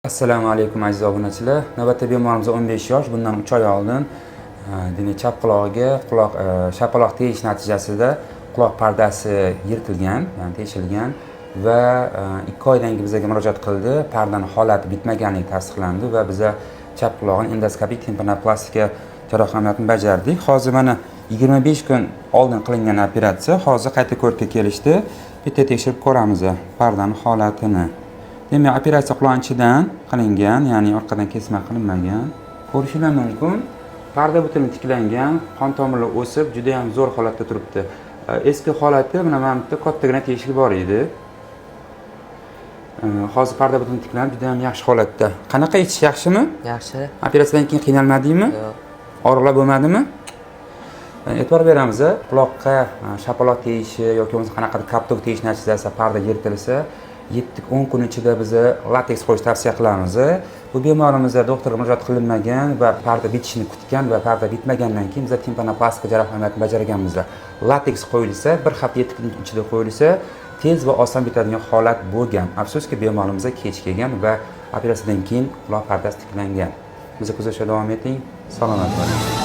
Assalomu alaykum, aziz obunachilar. Navbatda bemorimiz 15 yosh, bundan 3 oy oldin demak, chap qulog'iga quloq shapaloq tegish natijasida quloq pardasi yirtilgan, ya'ni teshilgan va 2 oydan keyin bizga murojaat qildi. Pardani holati bitmaganligi tasdiqlandi va biza chap qulog'ini endoskopik timpanoplastika jarrohlik amaliyotini bajardik. Hozir mana 25 kun oldin qilingan operatsiya, hozir qayta ko'rikka kelishdi. Bitta tekshirib ko'ramiz pardani holatini. Demak, operatsiya quloq ichidan qilingan, ya'ni orqadan kesma qilinmagan. Ko'rishinglar mumkin, parda butun tiklangan, qon tomirlar o'sib, juda ham zo'r holatda turibdi. Eski holati mana bu yerda kattagina teshik bor edi. Hozir parda butun tiklanib, juda ham yaxshi holatda. Qanaqa, eshitish yaxshimi? Yaxshi. Operatsiyadan keyin qiynalmadingmi? Yo'q. Og'riqlar bo'lmadimi? E'tibor beramiz, quloqqa shapaloq tegishi yoki bo'lmasa qanaqadir koptok tegish natijasida parda yirtilsa, 7-10 kun ichida biza lateks qo'yish tavsiya qilamiz. Bu bemorimizda doktorga murojaat qilinmagan va parda bitishini kutgan va parda bitmagandan keyin biza timpanoplastika jarrohlik amaliyotini bajarganmiz. Lateks qo'yilsa, bir hafta 7 kun ichida qo'yilsa, tez va oson bitadigan holat bo'lgan. Afsuski, bemorimizga kech kelgan va operatsiyadan keyin quloq pardasi tiklangan. Bizni kuzatishda davom eting. Salomat bo'ling.